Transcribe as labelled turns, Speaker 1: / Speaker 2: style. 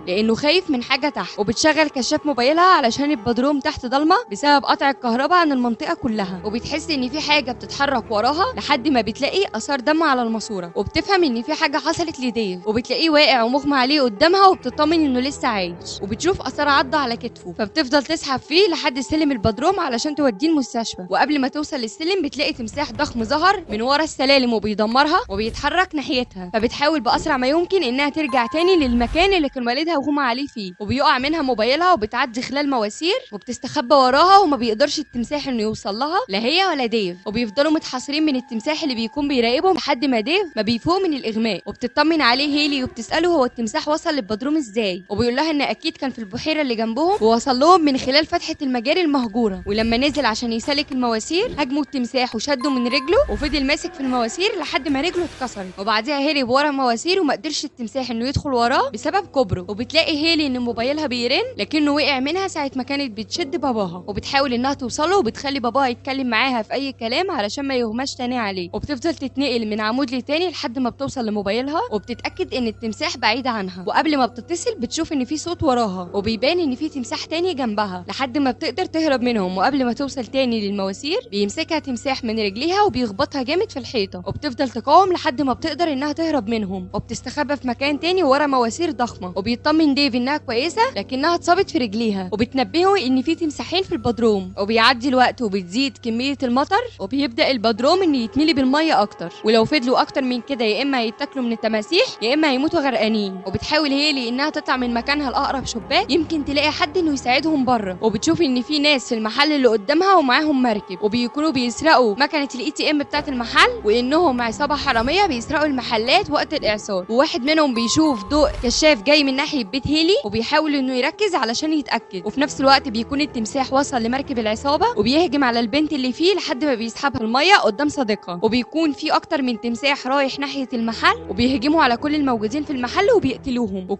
Speaker 1: لانه خايف من حاجة تحت. وبتشغل كشاف موبايلها علشان البدروم تحت ضلمة بسبب قطع الكهرباء عن المنطقة كلها، وبتحس ان في حاجة بتتحرك وراها لحد ما بتلاقي اثار دم على الماسورة، وبتفهم ان في حاجة حصلت لديف، وبتلاقيه واقع ومغمى عليه قدامها، وبتطمن انه لسه عايش، وبتشوف اثار عضه على كتفه، فبتفضل تسحب فيه لحد سلم البدروم علشان توديه المستشفى. وقبل ما توصل للسلم بتلاقي تمساح ضخم ظهر من ورا السلالم وبيدمرها وبيتحرك ناحيتها، فبتحاول باسرع ما يمكن انها ترجع تاني للمكان اللي كان والدها وغمى عليه فيه، وبيقع منها موبايلها وبتعدي خلال مواسير وبتستخبى وراها، وما بيقدرش التمساح انه يوصل لها لا هي ولا ديف، وبيفضلوا متحاصرين من التمساح اللي بيكون بيراقبهم لحد ما ديف ما بيفوق من الاغماء. وبتطمن عليه هيلي وبتساله هو التمساح وصل للبدروم ازاي، وبيقول لها ان اكيد كان في البحيرة اللي جنبهم ووصل لهم من خلال فتحه المجاري المهجورة. ولما نزل عشان يسلك المواسير هاجموا التمساح وشده من رجله، وفضل ماسك في المواسير لحد ما رجله اتكسرت، وبعدها هرب ورا مواسير وما قدرش التمساح انه يدخل وراه بسبب كبره. وبتلاقي هيلي ان موبايلها بيرن لكنه وقع منها ساعة ما كانت بتشد باباها، وبتحاول انها توصله وبتخلي باباها يتكلم معاها في اي كلام علشان ما يغماش تاني عليه. وبتفضل تتنقل من عمود لتاني لحد ما بتوصل لموبايلها، وبتتاكد ان التمساح بعيد عنها، وقبل ما بتتصل بتشوف ان في صوت وراها، وبيبان ان في تمساح تاني جنبها لحد ما بتقدر تهرب منهم. وقبل ما توصل تاني للمواسير بيمسكها تمساح من رجليها وبيخبطها جامد في الحيطة، وبتفضل تقاوم لحد ما بتقدر انها تهرب منهم، وبتستخبى في مكان تاني ورا مواسير ضخمة. وبيطمن ديف انها كويسة لكنها اتصابت في رجليها، وبتنبهه ان في تمساحين في البدروم. وبيعدي الوقت وبتزيد كمية المطر، وبيبدا البدروم ان يتملي بالمية اكتر، ولو فضلوا اكتر من كده يا اما هيتاكلوا من التماسيح يا اما هيموتوا غرقانين. وبتحاول هيلي انها تطلع من مكانها لاقرب شباك يمكن تلاقي حد انه يساعدهم بره، وبتشوف ان في ناس في المحل اللي قدامها ومعاهم مركب، وبيكونوا بيسرقوا مكنه ال ATM بتاعه المحل، وانهم عصابة حرامية بيسرقوا المحلات وقت الاعصار. وواحد منهم بيشوف ضوء كشاف جاي من ناحية بيت هيلي، وبيحاول انه يركز علشان يتاكد، وفي نفس الوقت بيكون التمساح وصل لمركب العصابة وبيهجم على البنت اللي فيه لحد ما بيسحبها المية قدام صديقها. وبيكون في اكتر من تمساح رايح ناحية المحل، وبيهجموا على كل الموجودين في المحل وبيقتلوهم.